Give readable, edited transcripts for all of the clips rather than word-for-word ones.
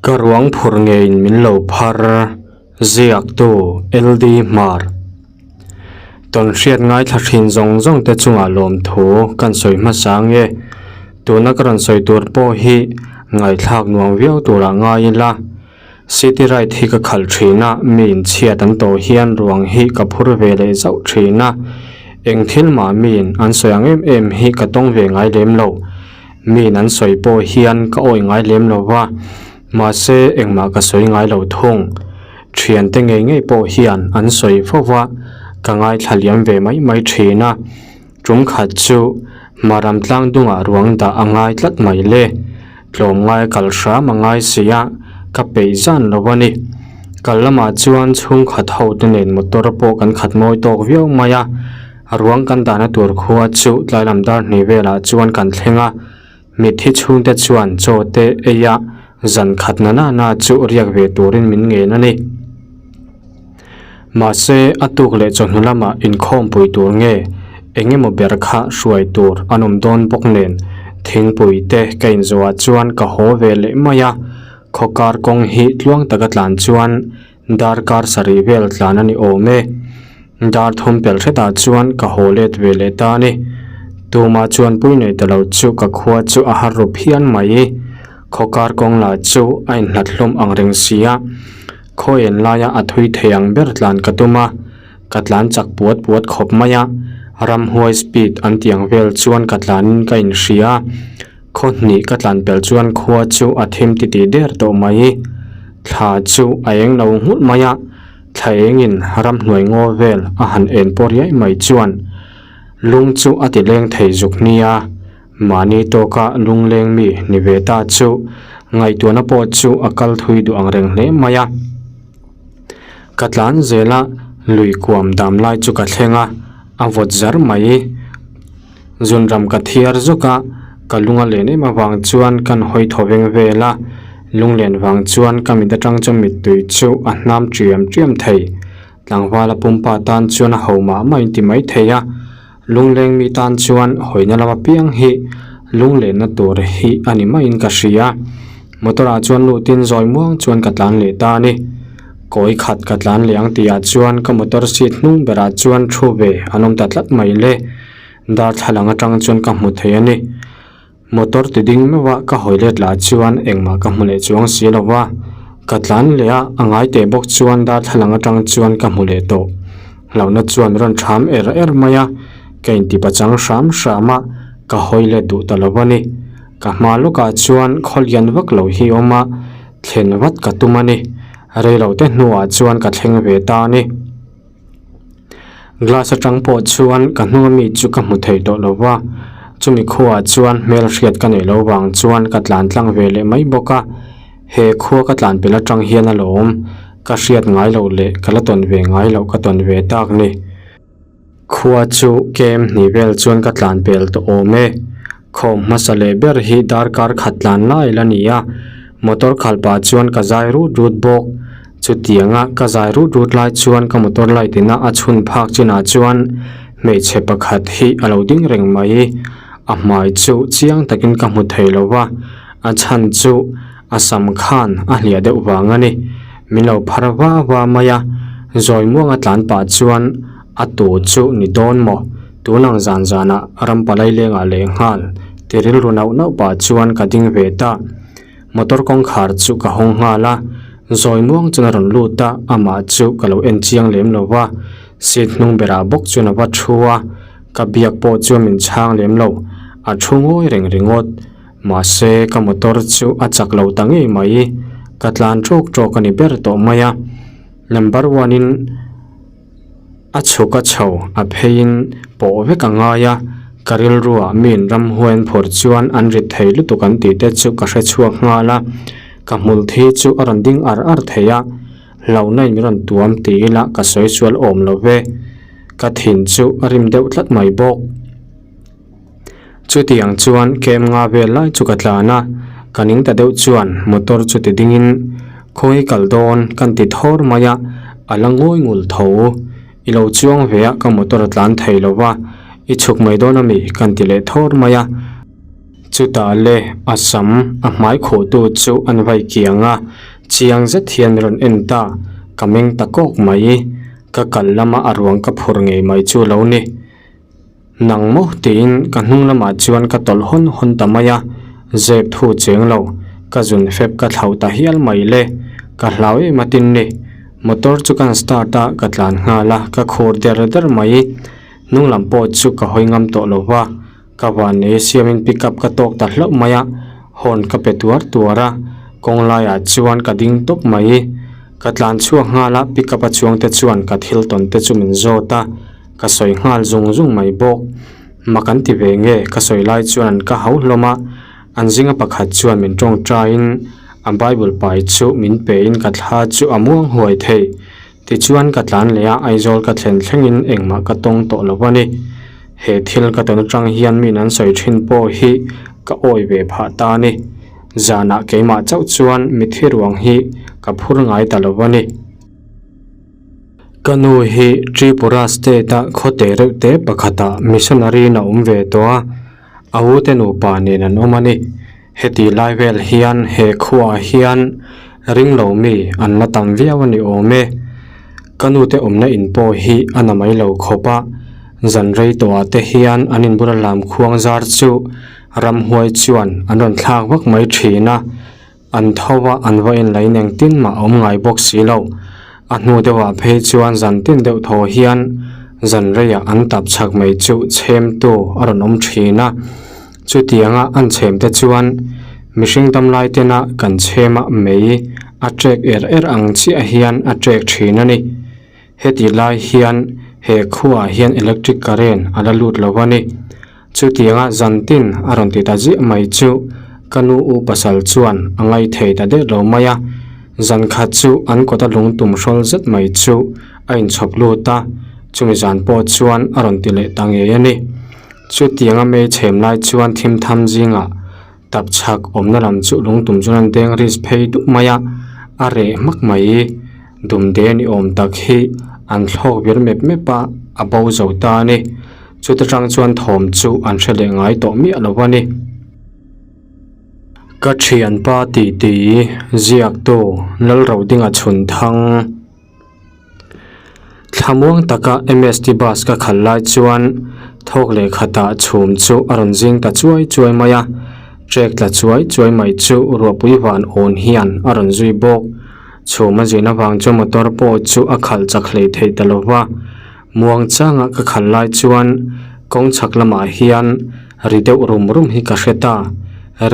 Ka ruang phur ngeiin min lo phar, ziaktu LD Hmar. Tawnhriat ngaithla thin zawng zawng te chungah lawmthu kan sawi hmasa nge? Tuna ka rawn sawi tur pawh hi ngaihthlak nuam viau turah ngai ila. City ride hi ka khalh thin a, mi inchhiat an tawh hian ruang hi ka phur ve leh zauh thin a. Eng thil mah miin an sawi ang em em hi ka tawng ve ngai lem lo. Miin an sawi pawh hian ka awih ngai lem lo va, mahse engmah ka sawi ngai lo thung. Thiante ngei ngei pawh hian an sawi fo va, ka ngaithla liam ve mai mai thin a. Tum khat chu Maram tlang dungah ruang dah a ngai tlat mai le. Tlawmngai kal hram a ngai si a, ka peih zan lo a ni. Kal lamah chuan chhungkhat ho te nen motor pawh kan khat mawi tawk viau mai a, ruang kan dahna tur khua chu tlai lam dar hnih velah chuan kan thleng a, mitthi chhungte chuan chaw te ei a, zan khat na nana chu riak ve turin min ngen a ni. Mahse, a tuk leh chawhnu lamah inkhawmpui tur nge eng emaw ber kha hruai tur an awm dawn bawk nen thingpui te ka inzawhah chuan ka haw ve leh mai a, khawkar kawng hi tluang taka tlan chuan darkar sarih vel tlan a ni awm e. Dar thum pel hretah chuan ka haw let ve leh ta a ni. Tumah chuan pui nei ta lo chu ka khua chu a har ru phian mai. Khawkar kawng lah chu a inhlat hlawm ang reng si a. Khawian laia a thui thei ang ber tlan ka tum a, ka tlan chak puat puat khawp mai a, ramhuai speed an tih ang vel chuan ka tlanin ka inhria a, khaw hnih ka tlan pel chuan khua chu a thim titih der tawh mai. Thla chu a eng lo nghulh mai a, thla engin ramhnuai ngaw vel a han en pawh riai mai chuan lung chu a ti leng thei zuk nia. Mahni tawka lungleng mi ni ve ta chu ngaihtuahna pawh chu a kal thui duh ang reng hle mai a. Ka tlan zel a, lui kuam dam lai chu ka thleng a, a vawt zar mai. Zunram ka thiar zawk a, ka lung a len em avang chuan kan hawi thaw veng vel a, lunglen vang chuan ka mit atang chuan mittui chu a hnam ṭiam ṭiam thei. Tlangvala pumpa tan chuan a ho mah mah in ti mai thei a. Lungleng mi tan chuan hawina lama piang hi lunglenna tur hi a ni maiin ka hria. Motor ah chuan lutin zawi muang chuan ka tlan leh ta a ni. Kawi khat ka tlan leh ang tihah chuan ka motor seat hnung berah chuan thu ve an awm ta tlat mai le. Darthlalang atang chuan ka hmu thei a ni. Motor ti ding meuh a ka hawi let lah chuan engmah ka hmu leh chuang si lo va, ka tlan leh a, a ngai teh bawk chuan darthlalang atang chuan ka hmu leh tawh. Hlauhna chuan rawn ṭham er er mai a, ka inti pachang hram hram a, ka hawi let duh ta lo a ni. Ka hma lawkah chuan khaw lian vak lo hi awm a, thlen vat ka tum a ni. Reilote hnuah chuan ka thleng ve ta a ni. Glass atang pawh chuan ka hnung ami chu ka hmu thei tawh lo va, chumi khuaah chuan hmel hriat ka neih loh vang chuan ka tlan tlang ve leh mai bawk a, he khua ka tlan pel atang hian a lawm ka hriat ngai loh leh ka la tawn ve ngai loh ka tawn ve tak ni. Khua chu kem hnih vel chuan ka tlan pel tawh awm e, khawm hmasa leh ber hi darkar khat tlan lai la ni a, motor khalh pah chuan ka zai rut rut bawk. Chutianga ka zai rut rut lai chuan ka motor light ina a chhun phak chinah chuan hmeichhe pakhat hi a lo ding reng mai. A hmai chu chiang takin ka hmu thei lo va, a chhan chu a sam khan a hliah deuh vang a ni. Min lo phar va va mai a, zawi muanga tlan pah chuan a tu chu ni dawn maw? Tunang zan zanah rampalai lengah lehnghal ti rilru nauh nauh pah chuan ka ding ve ta. Motor kawngkhar chu ka hawng nghal a, zawi muang chuan a rawn lut a, amah chu ka lo en chiang lem lo va, seat hnung berah bawk chuan a va thu a, ka biak pawh chuan min chhang lem lo, a thu ngawi reng ringawt. Mahse ka motor chu a chak lo ta ngei mai, ka tlan tawk tawk a ni ber tawh mai a, number one in A chhuk a chho a pheiin pawh vek a ngai a, ka rilruah miin ramhuai an phawrh chuan an rit thei lutuk an tih te chu ka hre chhuak nghal a, ka hmul thi chu a rawn ding ar ar thei a, hlauhna in min rawn tuam ti ila ka sawi sual awm lo ve, ka thin chu a rim deuh tlat mai bawk. Chutiang chuan kem nga vel lai chu ka tlan a, ka ning ta deuh chuan motor chu ti dingin khawi kal dawn kan ti thawr mai a, a la ngawi ngul tho. I lo chuang ve a ka motor a tlan thei lo va, i chhuk mai dawn a mi kan ti leh thawr mai a. Chutah le a sam a hmai khuhtu chu an vai kiang a, chiang zet hian min rawn en ta, ka meng ta kawk mai. Ka kal lama a ruang ka phur ngei mai chu lo ni. Nang maw tiin ka hnung lamah chuan ka tawlh hawn hawn ta mai a, zep thu cheng lo, ka zun fep ka thlauh ta hial mai le, ka hlau em atin ni. Motor chu kan start a, ka tlan nghal a, ka khur der der mai. Hnung lam pawh chu ka hawi ngam tawh lo va, ka van nei siamin pick up ka tawk ta hlauh mai a, horn ka pe tuar tuar a, kawng laiah chuan ka ding tawp mai. Ka tlan chhuak nghal a, pick up a chuang te chuan ka thil tawn te chu min zawt a, ka sawi nghal zung zung mai bawk. Mak an ti ve nge ka sawi lai chuan an ka hau hlawm a, an zinga pakhat chuan min tawngtaiin a bible pai chu min pein ka thla chu a muang huai thei. Tichuan ka tlan leh a, Aizawl ka thlen thlengin engmah ka tawng tawh lo a ni. He thil ka tawn atang hian min an sawi thin pawh hi ka awi ve phah ta a ni. Zanah keimah chauh chuan mithi ruang hi ka phur ngai ta lo a ni. Ka nu hi Tripura state-a khawte reuh te pakhatah missionary-in a awm ve tawh a, a ute nupa nen an awm a ni. Heti lai vel hian he khuaah hian ringlo mi an la tam viau a ni awm e. Ka nute awmna in pawh hi a na mai lo khawp a, zan rei tawhah te hian an inbula lam khuang zar chu ramhuai chuan an rawn thlak vak mai thin a, an tho a an va inlain engtin mah a awm ngai bawk si lo. A hnu deuhah phei chuan zan tin deuh thaw hian zan reiah an tap chhak mai chu chhemtu a rawn awm thin a. Chutianga an chhem te chuan mihring damlai tena kan chhema mei a trek er er ang chiah hian a trek thin a ni. Heti lai hian he khuaah hian electric current a la lut lo a ni. Chutianga zan tin a rawn ti ta ziah mai chu ka nu u pasal chuan a ngai thei ta det lo mai a. Zan khat chu an kawta lung tum hrawl zet mai chu a inchhawp lut a, chumi zan pawh chuan a rawn ti leh ta ngei a ni. Chutianga mei chhem lai chuan thim tham zingah tap chhak awmna lam chu lungtum chuan an deng ris phei duh mai a, a reh hmak mai. Dumde ni awm tak hi an thlawk vir mep mep a, a bo zo ta a ni. Chuta tang chuan thawm chu an hre leh ngai tawh miah lo a ni. Ka thianpa titi ziaktu Lalrodinga chhun thang. Thlamuang taka MST bus ka khalh lai chuan thawk leh khatah chhum chu a rawn zing ta chuai chuai mai a, trek tla chuai chuai mai chu ruahpui van awn hian a rawn zui bawk. Chhum a zin avang chuan motor pawh chu a khalh chak hlei thei ta lo va, muang changa ka khalh lai chuan kawng chhak lamah hian ri deuh rum rum hi ka hre ta.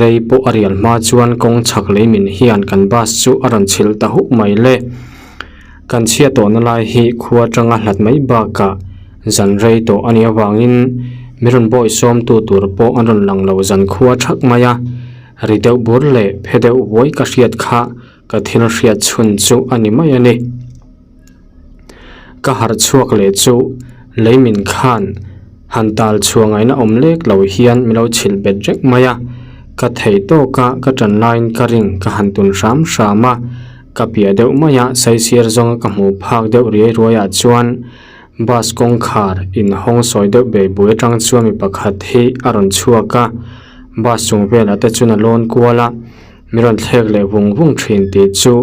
Rei pawh a rial hma chuan kawng chhak lei min hian kan bus chu a rawn chhilh ta huk mai le. Kan chhiat tawhna lai hi khua atanga hlat mai bakah zan rei tawh a nih avangin mi rawn bawi sawmtu tur pawh an rawn lang lo zan khua thak mai a, ri deuh bur leh phe deuh vuai ka hriat kha ka thil hriat chhun chu a ni mai a ni. Ka harh chhuak leh chu lei min khan han tal chhuah ngaihna awm lek lo hian min lo chhilh bet reng mai a, ka theih tawka ka tan laiin ka ring ka han tun hram hram a, ka piah deuh mai a saisir zawnga ka hmuh phak deuh riai ruai ah chuan bus kawngkhar inhawng sawi deuh bei bui atang chuan mi pakhat hi a rawn chhuak a, bus chung velah te chuan a lawn kual a. Mi rawn thlek leh vung vung thin tih chu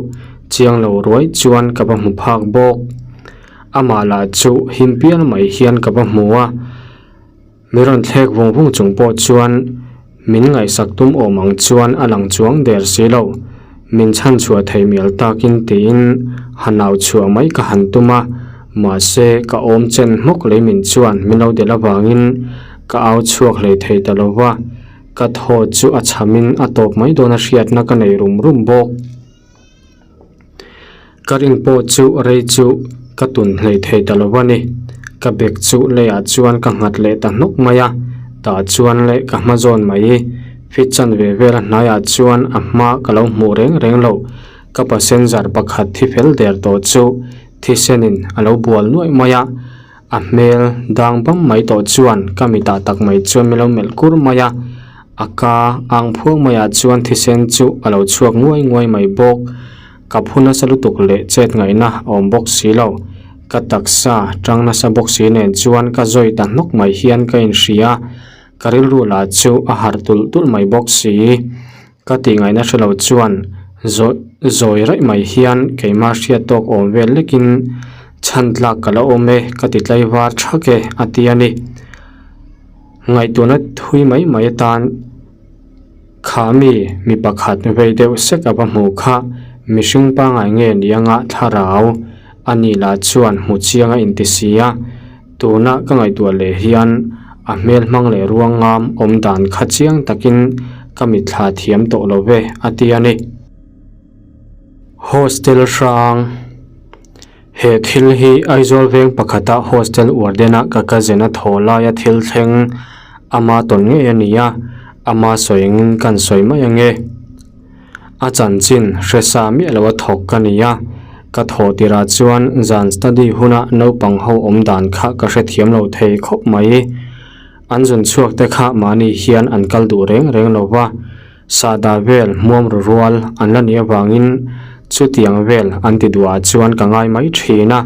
chiang lo ruai chuan ka va hmu phak bawk. Amah lah chu him pial mai hian ka va hmu a, mi rawn thlek vung vung chung pawh chuan min ngaihsak tum awm ang chuan a lang chuang der si lo. Min chhan chhuah thei mial takin tiin han au chhuah mai ka han tum a, mahse ka awm chen hmawk lei min chuan min lo delh avangin ka au chhuak hlei thei ta lo va. Ka thaw chu a chhamin a tawp mai dawn a hriatna ka nei rum rum bawk. Ka rin pawh chu rei chu ka tun hlei thei ta lo a ni. Ka bag chu leiah chuan ka nghat leh ta hnawk mai a, tah chuan leh ka hma zawn mai. Fit chan ve vel a hnaiah chuan a hma ka lo hmuh reng reng lo. Ka passenger pakhat thi fel der tawh chu thisenin a lo bual nuaih mai a. A hmel dang bam mai tawh chuan ka mitah tak mai chuan min lo melh kur mai a, a ka ang phuang maiah chuan thisen chu a lo chhuak nguai nguai mai bawk. Ka phu nasa lutuk leh chet ngaihna a awm bawk si lo. Ka taksa tang nasa bawk si nen chuan ka zawi ta hnawk mai hian ka inhria. Ka rilru lah chu a harh tulh tulh mai bawk si. Ka tih ngaihna hre lo chuan zawi raih mai hian keimah hriat tawk awm vel lekin chhan tlak ka la awm e ka ti tlaivar thak e a ti a ni. Ngaihtuahna thui mai mai atan kha mi mi pakhat vei deuh sek a va hmuh kha mihring pangngai nge ni anga thlarau a nih lah chuan hmu chiang a inti si a. Tuna ka ngaihtuah leh hian a hmel hmang leh ruangam awm dan kha chiang takin ka mitthla thiam tawh lo ve a ti a ni. Hostel hrang He thil hi Aizawl veng pakhata hostel warden-a ka cousin a thaw laia thil thleng ama tawn ngei a ni a, ama sawi engin kan sawi mai ange. A chanchin hre sa miah lo a thawk ka ni a, ka thawh tirah chuan zan study huna naupang ho awm dan kha ka hrethiam lo thei khawp mai. An zun chhuak te kha mahni hian an kal duh reng reng lo va, sahdah vel hmuam ru rual an la nih avangin chutiang vel an ti duhah chuan ka ngai mai thin a,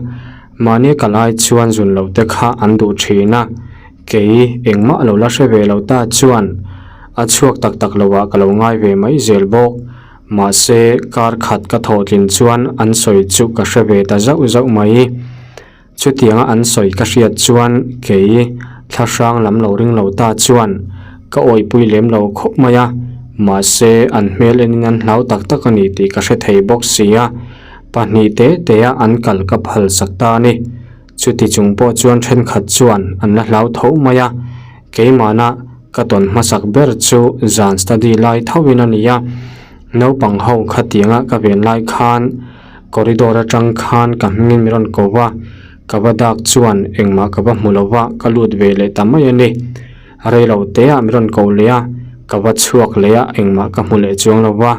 mahni kal ai chuan zun loh te kha an duh thin a. Kei engmah lo la hre ve lo ta chuan a chhuak tak tak lo ah ka lo ngai ve mai zel bawk. Mahse kar khat ka thawh tlin chuan an sawi chu ka hre ve ta zauh zauh mai. Chutianga an sawi ka hriat chuan kei thlahrang lam lo ring lo ta chuan ka awihpui lem lo khawp mai a. Mahse an hmel enin an hlau tak tak a ni tih ka hre thei bawk si a. Pahnih te te a an kal ka phal sak ta a ni. Chuti chung pawh chuan thenkhat chuan an la hlau tho mai a, keimahna ka tawn hmasak ber chu zan study lai tho in a ni a, naupang ho khatianga ka ven lai khan corridor atang khan ka hmingin min rawn ko va, ka va dak chuan engmah ka va hmu lo va, ka lut ve leh ta mai a ni. Reilo teah min rawn ko leh a, ka va chhuak leh a, engmah ka hmu leh chuang lo va.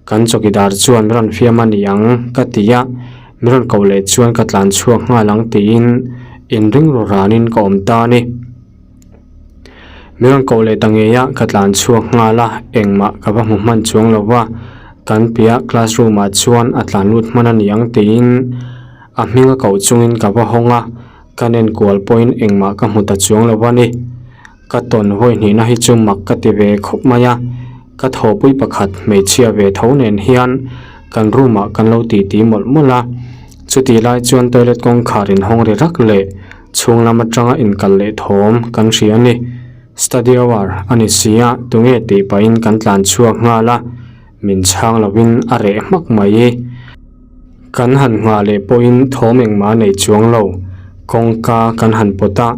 Kan chawkidar chuan min rawn fiam a ni ang ka ti a, min rawn koh leh chuan ka tlan chhuak nghal ang tiin inring ru ranin ka awm ta a ni. Min rawn koh leh ta ngei a, ka tlan chhuak nghal a, engmah ka va hmu hman chuang lo va, kan piah classroom ah chuan a tlan lut hman a ni ang tiin a hming a koh chungin ka va hawng a, ka nen kual pawhin engmah ka hmu ta chuang lo va ni. Ka tawn vawi hnihna hi chu mak ka ti ve khawp mai a, ka thawhpui pakhat hmeichhia ve tho nen hian kan room ah kan lo titi mawlh mawlh a, chutih lai chuan toilet kawngkhar inhawng ri rak leh chhung lam atanga inkal leh thawm kan hria a ni. Study hour a ni si a, tunge tih pahin kan tlan chhuak nghal a, min chhang lovin a reh hmak mai. Kan han nghah leh pawhin thawm engmah a nei chuang lo. Kawngka kan han pawt a,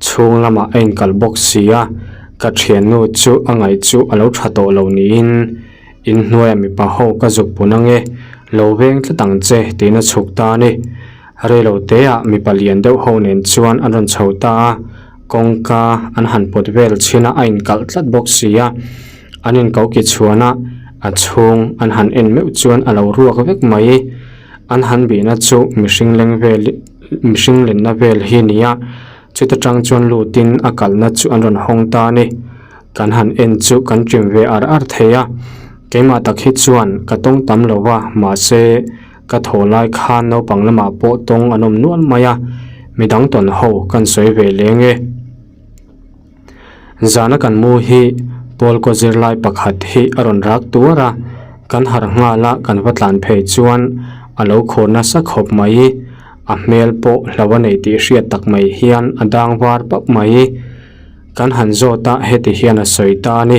chhung lamah a inkalh bawk si a, ka thiannu chu a ngaih chu a lo tha tawh lo niin inhnuaiah mipa ho ka zuk pun ange, lo veng tlat ang che tiin a chhuk ta a ni. Reilo teah mipa lian deuh ho nen chuan an rawn chho ta a, kawngka an han pawt vel chhin a, a inkalh tlat bawk si a. An inko ki chhuan a, a chhung an han en meuh chuan a lo ruak vek mai. An han bihna chu mihring leng vel mihring lenna vel hi a ni a, chuta tang chuan lutin a kalna chu an rawn hawng ta a ni. Kan han en chu kan ṭim ve ar ar thei a, keimah tak hi chuan ka tawng tam lo va, mahse ka thaw lai khan naupang lamah pawh tawng an awm nual mai a, midang tawn ho kan sawi ve leng e. Zana kan mu hi pawl kaw zirlai pakhat hi a rawn rak tuar a, kan harh nghal a kan va tlan phei chuan a lo khur nasa khawp mai, a hmel pawh hlo a nei tih hriat tak mai hian a dang var pap mai. Kan han zawt a heti hian a sawi ta a ni,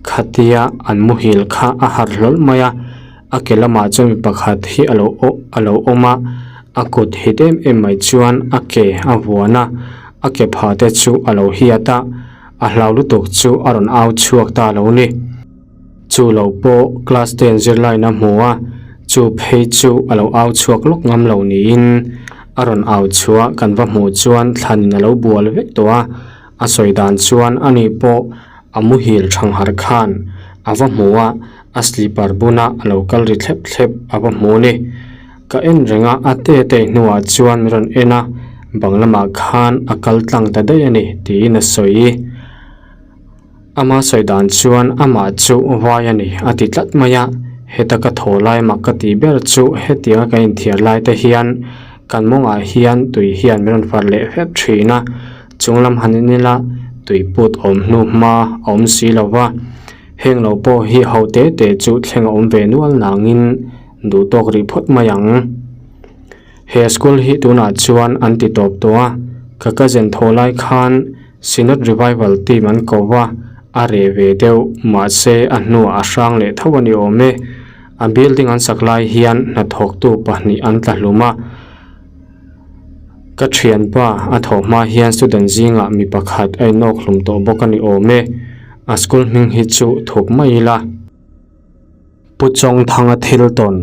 khatia an muhil kha a harh hlawl mai a, A ke lamah chuan mi pakhat hi a lo aw a lo awm a, a kut hit em em mai chuan a ke a vuan a, a ke pha te chu a lo hiat a, a hlau lutuk chu a rawn au chhuak ta lo ni. Chu lo pawh class ten zirlain a hmu a, chu phei chu a lo au chhuak lawk ngam lo niin a rawn au chhuah kan va hmuh chuan thlanin a lo bual vek tawh a, a sawi dan chuan ani pawh a muhil thanghar khan a va hmu a, A slipper buna a lo kal ri thlep thlep a va hmu ni. Ka en reng a, a te te hnuah chuan min rawn en a, bang lamah khan a kal tlang ta daih a ni tiin a sawi. Ama sawi dan chuan amah chu vai a ni a ti tlat mai a, heta ka thaw lai mak ka tih ber chu hetianga kan inthiar lai te hian kan mawngah hian tui hian min rawn far leh fep thin a, chung lam han en ila. Tui put awm hnu hma a awm si lo va, heng lo pawh hi ho te te chu thleng a awm ve nual nangin duh tawk rih phawt mai ang. He school hi tunah chuan an ti tawp tawh a, ka cousin thaw lai khan Synod Revival team an ko va, a reh ve deuh, mahse a hnuah a hrang leh tho a ni awm e. A building an sak lai hian hnathawktu pahnih an tla hlum a. Ka thianpa a thawh hma hian student zingah mi pakhat a inawk hlum tawh bawk a ni awm e. A school hming hi chu thup mai ila. Pu Chawngthanga thil tawn.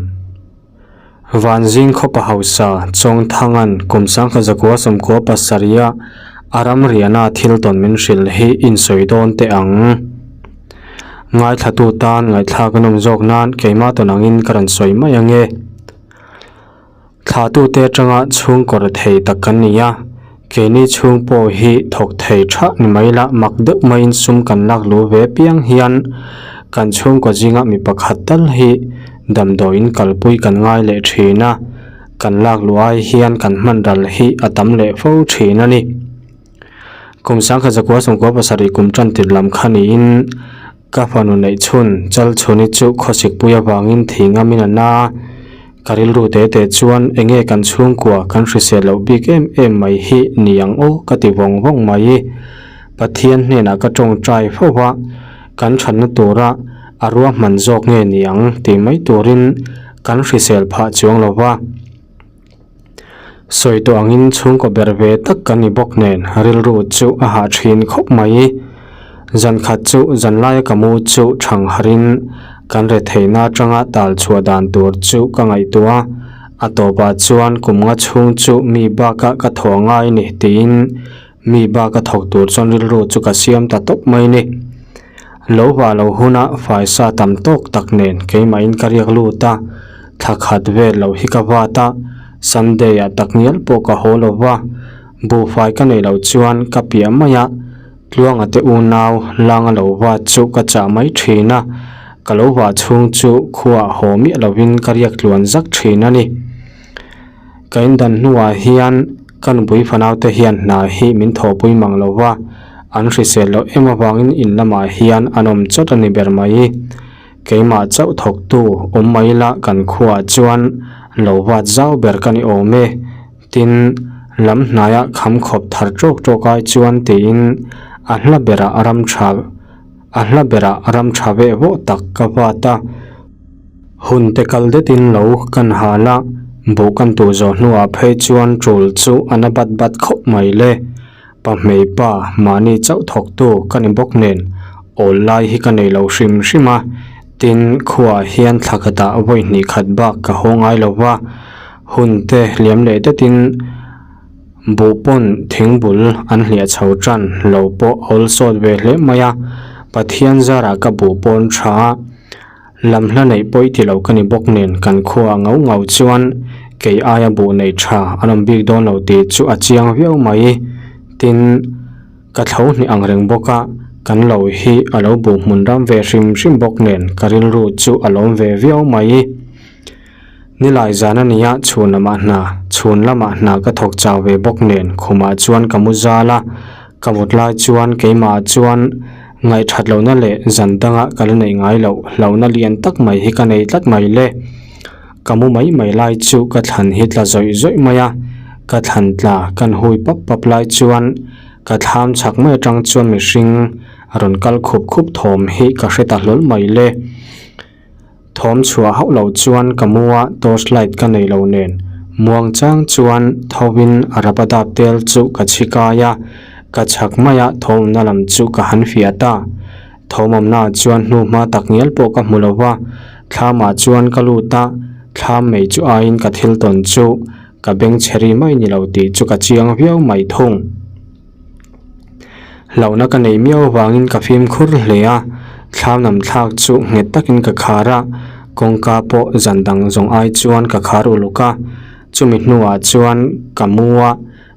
Vanzing khawpa hausa Chawngthanga'n kum sangkhat zakua sawmkua pasarih a ram riahna thil tawn min hrilh hi insawi dawn teh ang. Ngaithlatu tan ngaihthlak a nawm zawk nan keimah tawn angin ka rawn sawi mai ange. Thlatute atanga chhungkaw ra thei tak kan ni a, keini chhung pawh hi thawk thei tha ni mai la mak deuh maiin sum kan lak lu ve piang hian kan chhungkaw zinga mi pakhat tal hi damdawiin kalpui kan ngai leh thin a, kan lak luh ai hian kan hman ral hi a tam leh fo thin a ni. Kum sangkhat zakua sawmkua pasarih kum tan tir lam kha niin Ka fanu neih chhun Chalchhuni chu khawsikpui avangin thih ngamin a na a, ka rilru te te chuan enge kan chhungkua kan hrisel loh bik em em mai hi ni ang aw ka ti vawng vawng mai. Pathian hnenah ka tawngtai fo va, kan thatna tura a ruahman zawk nge ni ang tih mai turin kan hrisel phah chuang lo va. Sawi tawh angin chhungkaw ber ve tak kan ni bawk nen rilru chu a hah thin khawp mai. Zan khat chu zan laia ka mu chu thang harin kan retheihna atanga tal chhuah dan tur chu ka ngaihtuah a, a tawpah chuan kum nga chhung chu mi bakah ka thaw ngai ni tiin mi baka thawk tur chuan rilru chu ka siam ta tawp mai ni. Lo vah lo huna faisa tam tawk tak nen keimahin ka riak lut a, thla khat vel lo hi ka vat a, Sunday ah tak ngial pawh ka haw lo va, buhfai ka neih loh chuan ka piah mai a, Tluanga te unau langa lo vat chu ka chah mai thin a, ka lo vah chhung chu khuaah haw miah lovin ka riak tluan zak thin a ni. Ka indan hnuah hian ka nupui fanaute hian hna hi min thawhpui mang lo va, an hrisel loh em avangin in lamah hian an awm chawt a ni ber mai. Keimah chauh thawktu awm mai la kan khuaah chuan lo vat zau ber ka ni awm e. Tin, lam hnaia kham khawp thar tawk tawk ai chuan tiin a hla berah ram tha a hla berah ram tha veh vawh tak ka vat a. Hun te kal detin lo kan hal a, buh kan tuh zawh hnuah phei chuan tul chu a na bat bat khawp mai le. Pa hmei pa mahni chauh thawktu ka ni bawk nen awl lai hi ka nei lo hrim hrim a, tin khuaah hian thla khatah vawi hnih khat bak ka haw ngai lo va, hun te liam leh detin buh pawn thingbul an hliah chho tan lo pawh awl sawt ve hle mai a, Pathian zarah ka buh pawn tha a. Lam hla neih pawi ti lo ka ni bawk nen kan khua ngau ngau chuan kei aia buh nei tha an awm bik dawn lo tih chu a chiang viau mai. Tin, ka thlo hnih ang reng bawk a, kan lo hi a lo buh hmun ram ve hrim hrim bawk nen ka rilru chu a lawm ve viau mai. Nilai zan a nia chhun lamah hna, chhun lamah hna ka thawk chau ve bawk nen khumah chuan ka mu zal a, ka mut lai chuan keimahah chuan ngaihthat lohna leh zan danga ka la neih ngai loh hlauhna lian tak mai hi ka nei tlat mai le. Ka mu mai mai lai chu ka thlan hi tla zawih zawih mai a, ka thlan tla kan hui pap pap lai chuan ka thlam chhak mai atang chuan mihring rawn kal khup khup thawm hi ka hre ta hlawl mai le. Thawm chhuah hauh lo chuan ka mu a, torch light ka nei lo nen muang chang chuan thovin a rapa dap tel chu ka chhi kai a, ka chhak mai a thawmna lam chu ka han fiah ta. Thawmawmna ah chuan hnu hma tak ngial pawh ka hmu lo va, thlam ah chuan ka lut a, thlam mei chu aiin ka thil tawn chu ka beng chhe ri mai ni lo tih chu ka chiang viau mai thung. Hlauhna ka nei miau avangin ka fimkhur hle a, thlam lam thlak chu nghet takin ka khar a, kawngka pawh zan dang zawng ai chuan ka khar uluk a, chumi hnuah chuan ka mu a,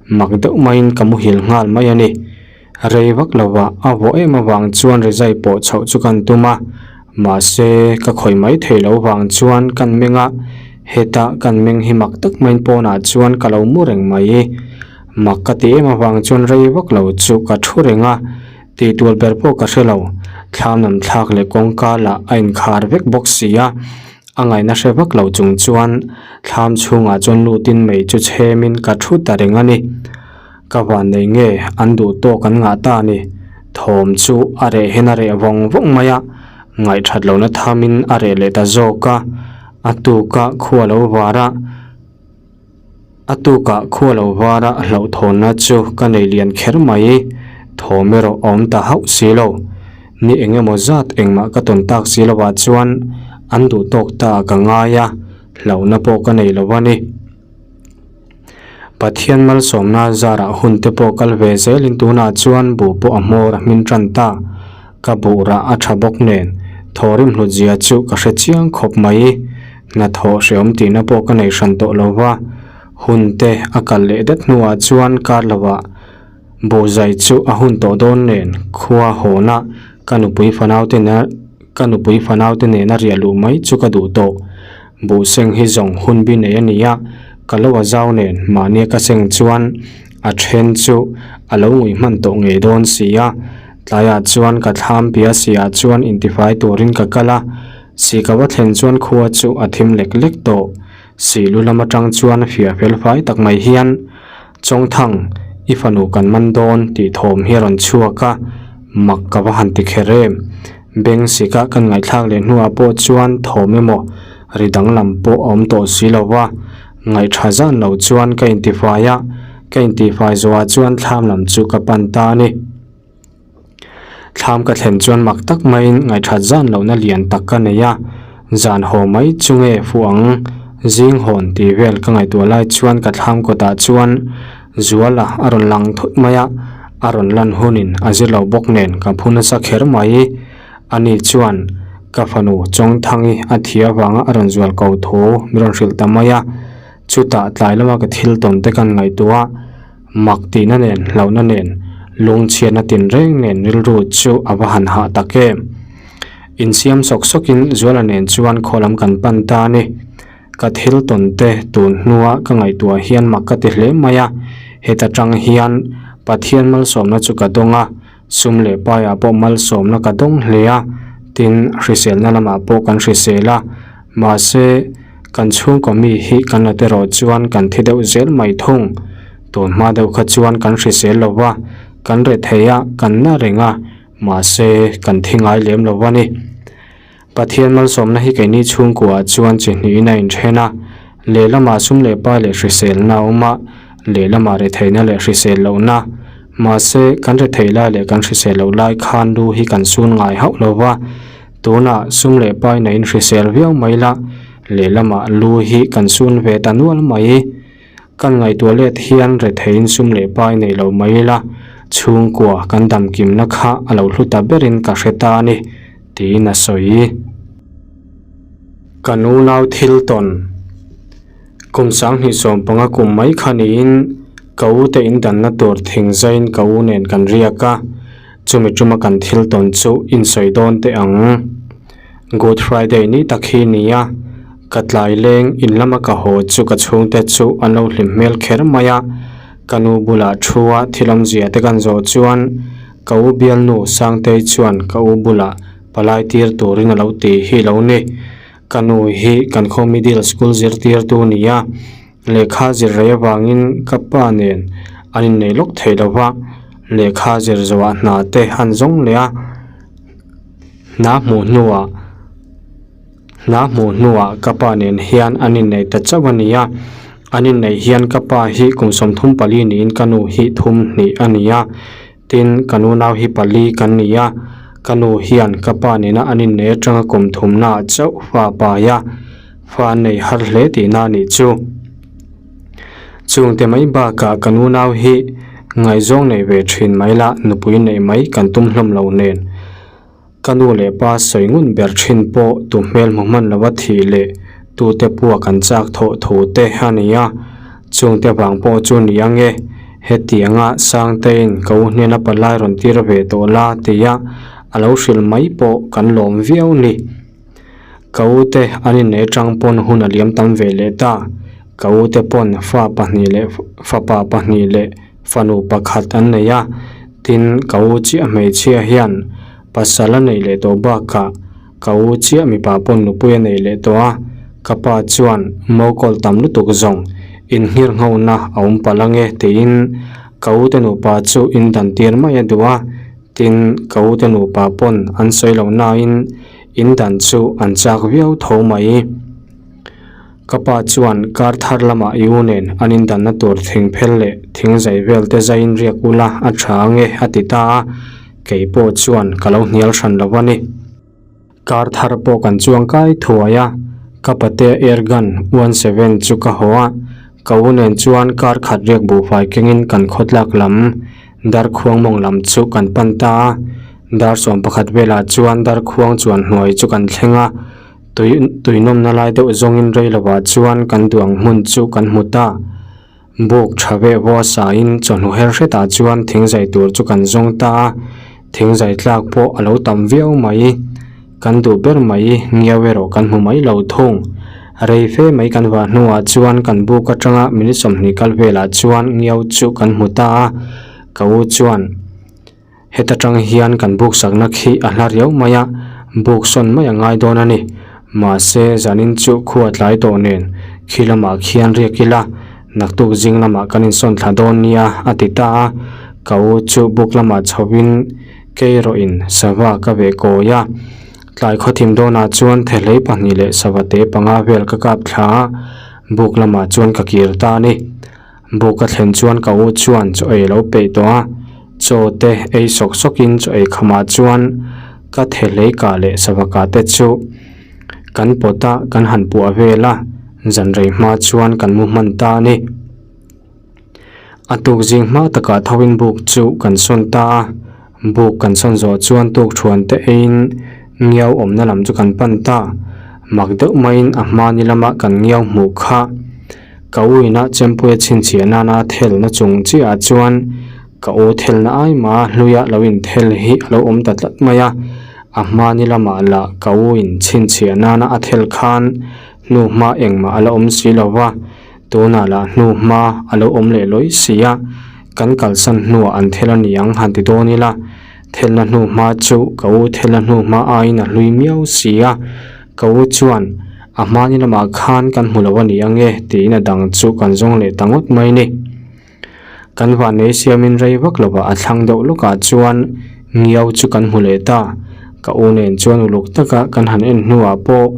mak deuh maiin ka muhil nghal mai a ni. Rei vak lovah a vawh em avang chuan rizai pawh chhoh chu kan tum a, mahse ka khawih mai thei lo vang chuan kan meng a, heta kan meng hi mak tak maiin pawnah chuan ka lo mu reng mai. Mak ka ti em avang chuan rei vak lo chu ka thu reng a. Tih tur ber pawh ka hre lo. Thlam lam thlak leh kawngka lah a inkhar vek bawk si a. A ngaihna hre vak lo chung chuan thlam chhungah chuan lutin mei chu chhemin ka thu ta reng a ni. Ka van nei nge an duh tawk an ngah ta a ni. Thawm chu a reh hian a reh vawng vawng mai a, ngaihthat lohna thamin a reh leh ta zawk a. A tuka khua lo var a. A tukah khua lo vara hlauhthawnna chu ka nei lian kher mai. Thawm erawh a awm ta hauh si lo. Ni eng emaw zat engmah ka tawn tak si lovah chuan an duh tawk ta ka ngai a, hlauhna pawh ka nei lo a ni. Pathian malsawmna zarah hun te pawh kal ve zelin tunah chuan buh pawh a hmawr a hmin tan ta. Ka buhrah a tha bawk nen thawhrim hlut zia chu ka hre chiang khawp mai. Hnathawh hreawm tihna pawh ka nei hran tawh lo va, hun te a kal leh det hnuah chuan kar lovah buhzai chu a hun tawh dawn nen khua hawna ka nupui fanaute ka nupui fanaute nena riah luh mai chu ka duh tawh. Buhseng hi zawng hun bi nei a ni a, ka lo a zau nen mahnia ka seng chuan a then chu a lo ngui hman tawh ngei dawn si a. Tlaiah chuan ka thlam piah siah chuan intifai turin ka kal a, si ka va thlen chuan khua chu a thim lek lek tawh. Si lu lam atang chuan fiah fel fai tak mai hian, Chawngthang, i fanu kan man dawn tih thawm hi a rawn chhuak a, mak ka va han ti kher em. Beng sika kan ngaihthlak leh hnuah pawh chuan thawm emaw ri danglam pawh a awm tawh si lo va, ngaihtha zan lo chuan ka intifai a, ka intihfai zawhah chuan thlam lam chu ka pan ta a ni. Thlam ka thlen chuan mak tak maiin ngaihthat zan lohna lian tak ka nei a, zan haw mai chu nge fuh ang, zing hawn tih vel ka ngaihtuah lai chuan ka thlam kawtah chuan Zuala a rawn lang thut mai a, a rawn lan hunin a zir lo bawk nen ka phu nasa kher mai. Ani chuan ka fanu Chawngthangi a thi avanga a rawn zual ko thu min rawn hrilh ta mai a, chutah tlai lama ka thil tawn te kan ngaihtuah a. Mak tihna nen, hlauhna nen, lungchhiatna tinreng nen rilru chu a va han hah tak em. Insiam sawk sawkin Zuala nen chuan khaw lam kan pan ta a ni. Ka thil tawn te tun hnua ka ngaihtuah hian mak ka ti hle mai a, heta tang hian Pathian malsawmna chu ka dawng a, sum leh paiah pawh malsawmna ka dawng hle a, tin hriselna lamah pawh kan hrisel a, mahse kan chhungkaw mi hi kan la terawh chuan kan thi deuh zel mai thung. Tun hma deuh kha chuan kan hrisel lo va, kan re thei a, kan na reng a, mahse kan thi ngai lem lo a ni. Pathian malsawmna hi keini chhungkuaah chuan chi hnihin a inthen a, lehlamah sum leh pa leh hriselna a awm a, lehlamah retheihna leh hrisel lohna. Mahse, kan retheih lai leh kan hrisel loh lai khan lu hi kan sun ngai hauh lo va, tunah sum leh pa in a inhrisel viau mai la, lehlamah lu hi kan sun ve ta nual mai. Kan ngaihtuah let hian retheiin sum leh pai nei lo mai ila, chhungkua kan damkimna kha a lo hlu ta berin ka hre ta a ni, tiin a sawi. Kan unau thil tawn kum 2015 kum mai kha niin ka u te indanna tur thing zaiin ka u nen kan riak a, chumi tuma kan thil tawn chu insawi dawn teh ang. Good Friday ni tak hi ni a, ka tlai leng in lama ka haw chu ka chhungte chu an lo hlim hmel kher mai a, ka nu bulah thu a thil awmzia te kan zawh chuan ka u bialnu Sangtei chuan ka u bulah palai tir turin a lo ti hi lo ni. Ka nu hi kan khaw middle school zirtirtu ni a, lehkha zir rei avangin ka pa nen an innei lawk thei lo va, lehkha zir zawhah hna te an zawng leh a. Hna hmuh hnuah hna hmuh hnuah ka pa nen hian an inneih ta chauh a ni a, an inneih hian ka pa hi kum 34 niin ka nu hi 32 a ni a, tin ka nunau hi pali kan ni a, ka nu hian ka pa nena an inneih atanga kum thumnaah chauh fa a pai a, fa an nei har hle tihna a nih chu. Chungte mai bakah ka nunau hi ngaihzawng nei ve thin mai la nupui neih mai kan tum hlawm lo nen. Ka nu leh pa sawi ngun ber thin pawh tu hmel hmu hman lova thih leh tute pua kan chak thawh thu te a ni a, chungte vang pawh chu ni ang e, hetianga Sangtein ka u hnena palai rawn tir ve tawh la tia a lo hrilh mai pawh kan lawm viau ni. Ka u te an inneih atang pawn hun a liam tam ve leh ta. Ka u te pawn fa pahnih leh fapa pahnih leh fanu pakhat an nei a. Tin, ka u chiah hmeichhia hian pasal a neih leh tawh bakah ka u chiah mipa pawn nupui a nei leh tawh a, ka pa chuan mokawl tam lutuk zawng inhngir nghona a awm palh ange tiin ka u te nupa chu indan tir mai a duh a, tin ka u te nupa pawn an sawi loh nain indan chu an chak viau tho mai. Ka pa chuan kar thar lamah i u nen an indanna tur thing phel leh thing zai vel te zaiin riak ula a tha ange a ti ta a, kei pawh chuan ka lo hnial hran lo a ni. Kar thar pawh kan chuang kai thuai a, ka patea airgun 17 chu ka haw a, ka u nen chuan kar khat riak buhfai kengin kan khawtlak lam Darkhuang mawng lam chu kan pan ta a, dar 11 velah chuan darkhuang chuan hnuai chu kan thleng a, Tui tui nawmna lai deuh zawngin rei lovah chuan kan duang hmun chu kan hmu ta. Buk tha veh vaw sain chawhnu her hretah chuan thingzai tur chu kan zawng ta a, thingzai tlak pawh a lo tam viau mai. Kan duh ber mai ngiau erawh kan hmu mai lo thung. Rei fe mai kan vah hnuah chuan kan buk atanga minute 20 kal velah chuan ngiau chu kan hmu ta a, ka u chuan. Heta tang hian kan buk sakna khi a hla riau mai a, buk sawn mai a ngai dawn a ni. Mahse, zanin chu khua tlai tawh nen khi lamah khian riak ila, naktuk zing lamah kan insawn thla dawn nia a ti ta a. Ka u chu buk lamah chhoin kei rawhin sava ka veh kawi a. Tlai khawthim dawnah chuan thehlei pahnih leh sava te panga vel ka kap thla a, buk lamah chuan ka kir ta a ni. Buk a thlen chuan ka u chuan chaw ei lo peih tawh a, chaw te ei sawk sawk in chaw ei khamah chuan ka thehlei kah leh sava kah te chu kan pawt a, kan han puah vel a, zan rei hma chuan kan mu hman ta a ni. A tuk zing hma takah tho in buk chu kan sawn ta a, buk kan sawn zawh chuan tuk thuan te eiin ngiau awmna lam chu kan pan ta, mak deuh maiin a hmani lama kan ngiau hmuh kha. Ka u ina chempuia chhinchhiah nana thelna chung chiahah chuan ka u thelna ai mah hluia lo inthel hi a lo awm ta tlat mai a, a hmani lamah lah ka u in chhinchhiah nana a thel khan hnuhma engmah a la awm si lo va, tunah lah hnuhma a lo awm leh lawi si a, kan kalsan hnuah an thel a ni ang han ti dawn ila, thelna hnuhma chu ka u thelna hnuhma aiin a hlui miau si a, ka u chuan. A hmani lamah khan kan hmu lo a ni ang e tiin a dang chu kan zawng leh ta ngawt mai ni. Kan vannei siamin rei vak lovah a thlang deuh lawkah chuan ngiau chu kan hmu leh ta. Ka u nen chuan uluk taka kan han en hnuah pawh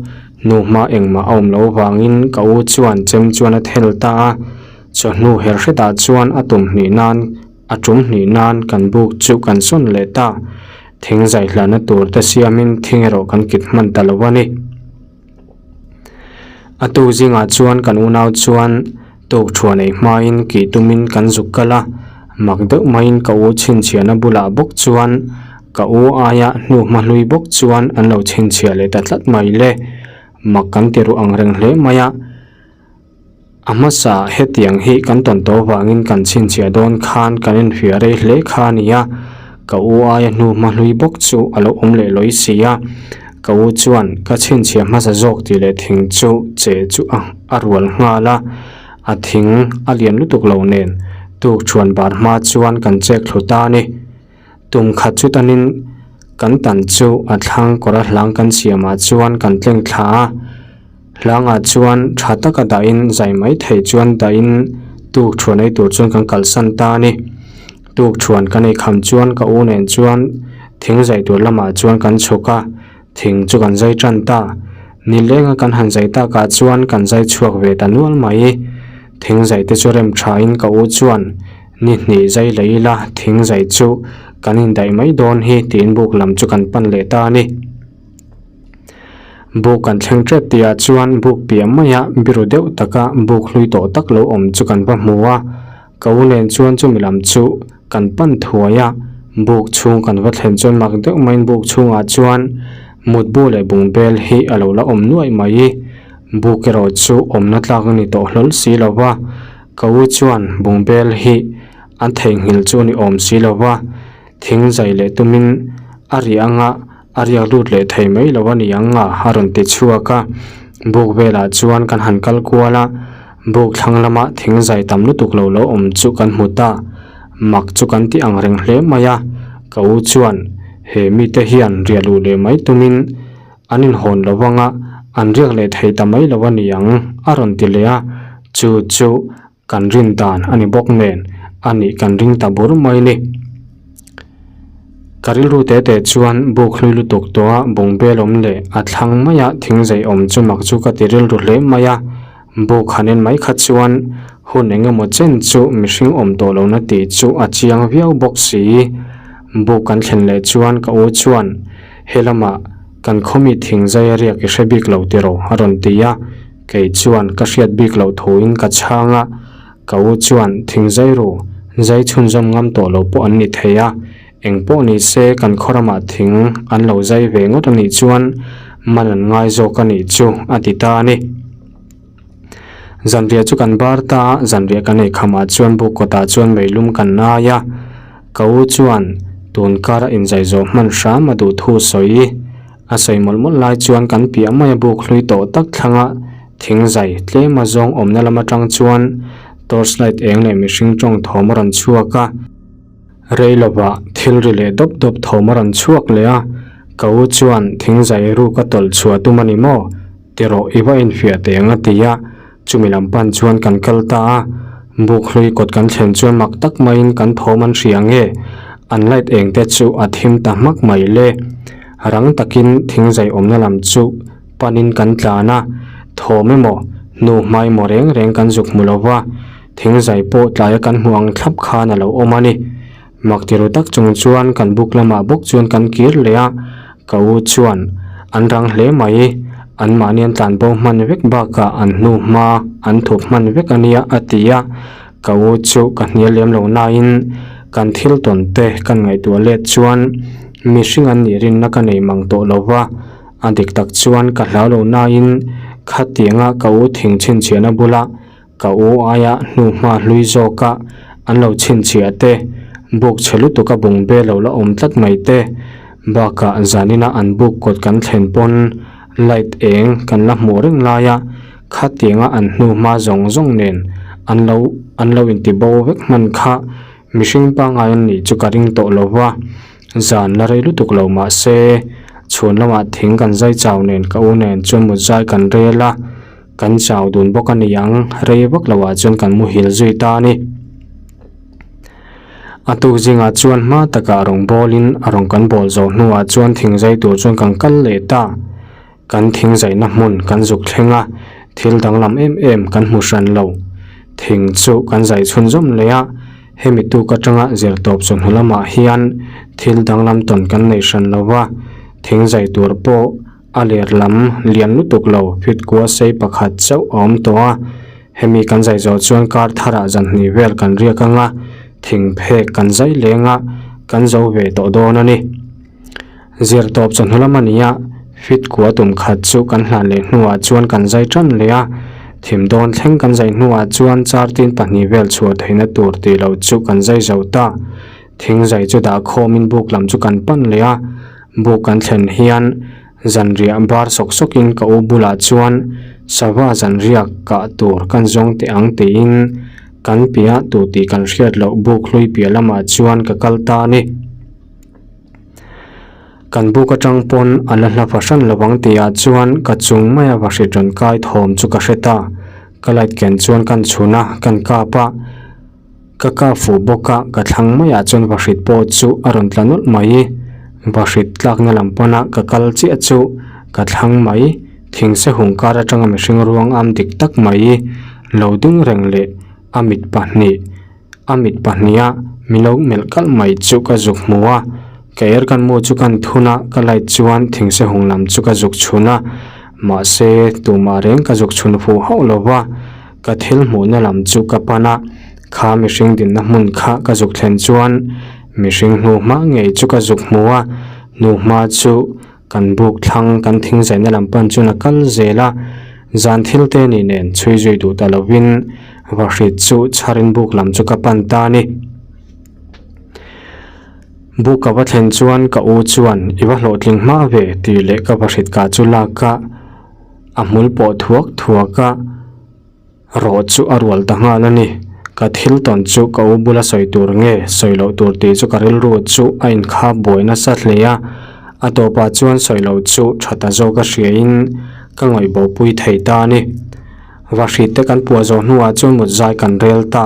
hnuhma engmah a awm loh vangin ka u chuan chem chuan a thel ta a. Chawhnu her hretah chuan a tum hnih nan a tum hnih nan kan buk chu kan sawn leh ta. Thing zai hlahna tur te siamin thing erawh kan kit hman ta lo a ni. A tuk zingah chuan kan unau chuan tuk thuah nei hmain kih tumin kan zuk kal a, mak deuh maiin ka u chhinchhiahna bulah bawk chuan ka u aia hnuhma hlui bawk chuan an lo chhinchhiah leh ta tlat mai le. Mak kan ti ruh ang reng hle mai a. A hmasa hetiang hi kan tawn tawh vangin kan chhinchhiah dawn khan kan infiah rei hle kha a ni a, ka u aia hnu hma hlui bawk chu a lo awm leh lawi si a, ka u chuan ka chhinchhiah hmasa zawk tih leh thing chu che chu a a rual nghal a, a thing a lian lutuk lo nen tuk thuan bar hma chuan kan chek thlu ta a ni. Tum khat chu tanin kan tan chu a thlang kawr a hlang kan siamah chuan kan tleng thla a, hlangah chuan tha taka dahin zai mai thei chuan dahin tuk thuan ei tur chuan kan kalsan ta a ni. Tuk thuan kan ei kham chuan ka u nen chuan thing zai tur lamah chuan kan chhuk a, thing chu kan zai tan ta. Nilenga kan han zai takah chuan kan zai chhuak ve ta nual mai. Thing zai te chu rem thain ka u chuan Ni hnih zai leh ila thing zai chu kan indaih mai dawn hi tiin buk lam chu kan pan leh ta a ni. Buk kan thleng tep tihah chuan buk piah maia biru deuh taka buk hlui tawh tak lo awm chu kan va hmu a, ka u nen chuan chumi lam chu kan pan thuai a, buk chhung kan va thlen chuan mak deuh maiin buk chhungah chuan mutbu leh bungbel hi a lo la awm nuaih mai. Buk erawh chu awmna tlak a ni tawh hlawl si lo va. Ka u chuan bungbel hi an theihnghilh chu ni awm si lo va, thing zai leh tumin a ri anga a riak lut leh thei mai lo a ni ang a a rawn ti chhuak a. Buk velah chuan kan han kal kual a, buk thlang lama thing zai tam lutuk lo lo awm chu kan hmu ta. Mak chu kan ti ang reng hle mai a, ka u chuan he mite hian riah luh leh mai tumin an inhawn lo vanga an riak leh thei ta mai lo a ni ang a rawn ti leh a, chu chu kan rin dan a ni bawk nen a nih kan ring ta bur mai ni. Ka rilru te te chuan buk hlui lutuk tawha bungbel awm leh a thlang maia thingzei awm chu mak chu ka ti rilru hle mai a, buk han en mai kha chuan hun eng emaw chen chu mihring awm tawh lohna tih chu a chiang viau bawk si. Buk kan thlen leh chuan ka u chuan he lamah kan khawmi thingzei a riak i hre bik lo tiraw a rawn ti a, kei chuan ka hriat bik loh thuin ka chhang a. Ka u chuan thingzai ru zai chhunzawm ngam tawh lo pawh an ni thei a, eng pawh ni se kan khaw ramah thing an lo zai ve ngawt a nih chuan man an ngai zawk a nih chu a ti ta a ni. Zanriah chu kan bar ta a, zanriah kan ei khamah chuan buk kawtah chuan meilum kan nai a, ka u chuan tun kara inzai zawh hman hram a duh thu sawi. A sawi mawlh mawlh lai chuan kan piah maia buk hlui tawh tak thlanga thing zai tlem a zawng awmna lam atang chuan torch light eng leh mihring tawng thawm a rawn chhuak a. Rei lovah thil ri leh dawp dawp thawm a rawn chhuak leh a, ka u chuan thing zai ruk a tawlh chhuah tum a ni maw? Ti rawh i va infiah teh ang a ti a, chumi lam pan chuan kan kal ta a. Buk hlui kawt kan thlen chuan mak tak maiin kan thawm an hria nge? An light eng te chu a thim ta hmak mai le. Rang takin thing zai awmna lam chu panin kan tlan a, thawm emaw hnu hmai emaw reng reng kan zuk hmu lo va, thing zai pawh tlaia kan hmu ang thlap khan a lo awm a ni. Mak tiru tak chung chuan kan buk lamah bawk chuan kan kir leh a, ka u chuan an rang hle mai, anmahni an tlan bo hman vek bakah an hnu hma an thup hman vek a nia a ti a, ka u chu ka hnial lem lo nain kan thil tawn te kan ngaihtuah let chuan mihring an nih rinna ka nei mang tawh lo va, a dik tak chuan ka hlau lo nain khatianga ka u thing chhinchhiahna bula Ka u aia hnuhma hlui zawka an lo chhinchhiah te, buk chhe lutuk a bung be lo la awm tlat mai te, bakah zanina an buk kawt kan thlen pawn light eng kan la hmuh reng laia khatianga an hnuhma zawng zawng nen an lo an lo inti bo vek hman kha mihring pangngai an nih chu ka ring tawh lo va, zan la rei lutuk lo mahse chhuan lamah thing kan zai chau nen ka u nen chuan mut zai kan rel a. Kan chau dun bawk a ni ang, rei vak lo ah chuan kan muhil zui ta a ni. A tuk zingah chuan hma takah rawng bawlin a rawng kan bawl zawh hnuah chuan thing zai tur chuan kan kal leh ta. Kan thing zaihna hmun kan zuk thleng a, thil danglam em em kan hmu hran lo. Thing chu kan zai chhunzawm leh a, hemi tuk atanga zirtawp chawhnu lamah hian thil danglam tawn kan nei hran lo va, thing zai tur pawh A ler lam lian lutuk lo fit kua sei pakhat chauh a awm tawh a, hemi kan zai zawh chuan kar tharah zan hnih vel kan riak ang a, thing phek kan zai leng a, kan zo ve tawh dawn a ni. Zir tawp chawhnu lam a ni a, fit kua tum khat chu kan hlan leh hnuah chuan kan zai tan leh a, thim dawn thleng kan zai hnuah chuan chartin pahnih vel chhuah theihna tur tih loh chu kan zai zo ta. Thing zai chu dah khawmin buk lam chu kan pan leh a, Buk kan thlen hian zanriah bar sawk sawkin ka u bulah chuan sava zanriak kah tur kan zawng teh ang tiin kan piah tu tih kan hriat loh buk hlui piah lamah chuan ka kal ta a ni. Kan buk atang pawn a la hla fahran lo ang tihah chuan ka chung maia vahrit rawn kai thawm chu ka hre ta. Ka light ken chuan kan chhun a, kan kap a. Ka kap fuh bawk a, ka thlang maiah chuan vahrit pawh chu a rawn tla nawlh mai. Vahrit tlakna lam pana ka kal chiah chu ka thlang mai. Thingse hung kar atanga mihring ruang am dik tak mai lo ding reng leh a mit pahnih a mit pahniha mi lo melh kalh mai chu ka zuk hmu a. Ka er kan mu chu kan thun a, ka light chuan thingse hung lam chu ka zuk chhun a. Mahse tumah reng ka zuk chhun fuh hauh lo va. Ka thil hmuhna lam chu ka pan a, kha mihring dinna hmun kha ka zuk thlen chuan mihring hnu hma ngei chu ka zuk hmu a, hnu hma chu kan buk thlang kan thing zaihna lam pan chuan a kal zel a, zan thil te ni nen chhui zui duh ta lovin vahrit chu chharin buk lam chu ka pan ta a ni. Buk ka va thlen chuan ka u chuan i va hlawhtling hma ve tih leh ka vahrit kah chu lak a. A hmul pawh thuak thuak a, rawh chu a rual ta nghal a ni. Ka thil tawn chu ka u bula sawi tur nge sawi loh tur tih chu ka rilru chu a inkhap buai nasa hle a, a tawpah chuan sawi loh chu tha ta zawk a hriain ka ngawih bopui thei ta a ni. Vahrit te kan puah zawh hnuah chuan mut zai kan rel ta,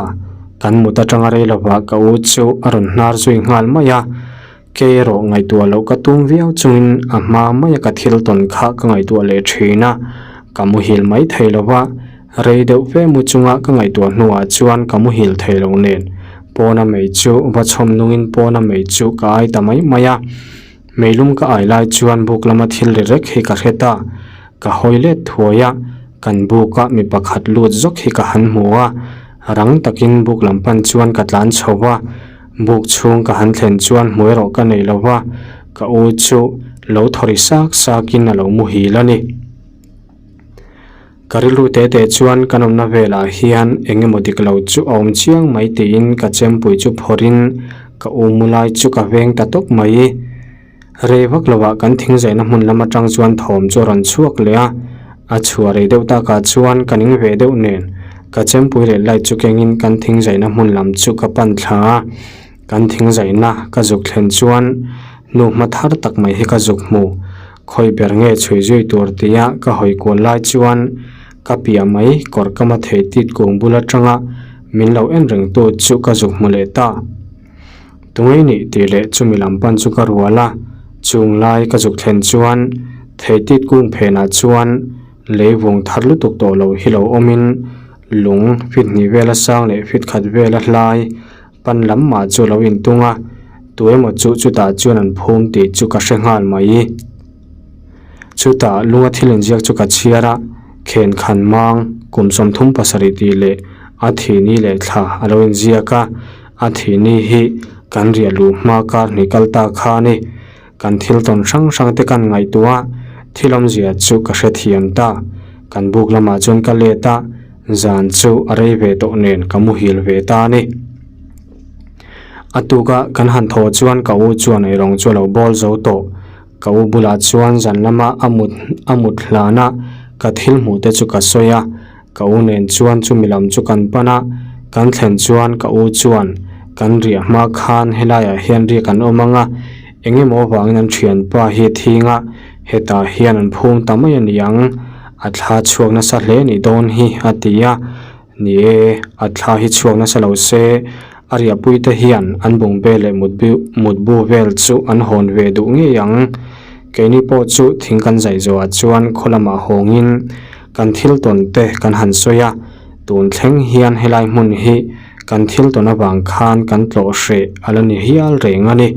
kan mut atanga rei lovah ka u chu a rawn hnar zui nghal mai a, Kei erawh ngaihtuah loh ka tum viau chungin a hma maia ka thil tawn kha ka ngaihtuah leh thin a, ka muhil mai thei lo va, rei deuh fe mu chunga ka ngaihtuah hnuah chuan ka muhil thei lo nen pawna mei chu va chhawm nungin pawna mei chu ka ai ta mai mai a. Meilum ka ai lai chuan buk lama thil ri rek hi ka hre ta, ka hawi let thuai a, kan buka mi pakhat lut zawk hi ka han hmu a, rang takin buk lam pan chuan ka tlan chho va. Buk chhung ka han thlen chuan hmu erawh ka nei lo va, ka u chu lo thawri sak sakin a lo muhil a ni. Ka rilru te te chuan kan awmna velah hian eng emaw dik lo chu a awm chiang mai tiin ka chempui chu phawrhin ka u mu lai chu ka veng ta tawp mai. Rei vak lovah kan thingzaihna hmun lam atang chuan thawm chu a rawn chhuak leh a, a chhuah rei deuh takah chuan ka ning ve deuh nen ka chempui leh light chu kengin kan thingzaihna hmun lam chu ka pan thla a, kan thingzaihna ka zuk thlen chuan nu hma thar tak mai hi ka zuk hmu, khawi ber nge chhui zui tur tia ka hawi kual lai chuan ka piah mai kawr kama thei tit kung bul atanga min lo en reng tu chu ka zuk hmu leh ta. Tungei nih tih leh chumi lam pan chu ka rual a, chung lai ka zuk thlen chuan theitit kung phenah chuan lei vung thar lutuk tawh lo hi lo awmin lung fit hnih vela sang leh fit khat vela hlai pan lam mah chu a lo intung a, tu emaw chu chutah chuan an phum tih chu ka hre nghal mai. Chutah lunga thil inziak chu ka chhiar a, khen khan mang kum 37 tih leh a thih ni leh thla a lo inziak a. A thihni hi kan riah luh hma kar hnih kal ta kha a ni. Kan thil tawn hrang hrang te kan ngaihtuah a, thil awmzia chu ka hrethiam ta. Kan buk lamah chuan ka let a, zan chu a rei ve tawh nen ka muhil ve ta a ni. A tuka kan han thawh chuan ka u chuan eirawng chu a lo bawl zo tawh. Ka u bulah chuan zan lama a mut a mut hlana ka thil hmuh te chu ka sawi a. Ka u nen chuan chumi lam chu kan pan a, kan thlen chuan ka u chuan kan riah hma khan helaiah hian riak an awm ang a, eng emaw avangin an thianpa hi a thing a, hetah hian an phum ta mai a ni ang, a thla chhuak nasa hle nih dawn hi a ti a, ni e, a thla hi chhuak nasa lo se, a riahpui te hian an bungbel leh mutbu vel chu an hawn ve duh ngei ang. Keini pawh chu thing kan zai zawhah chuan khaw lamah hawngin Kan thil tawn te kan han sawi a, tun thleng hian helai hmun hi kan thil tawn avang khan kan tlawh hreh a la ni hial reng a ni.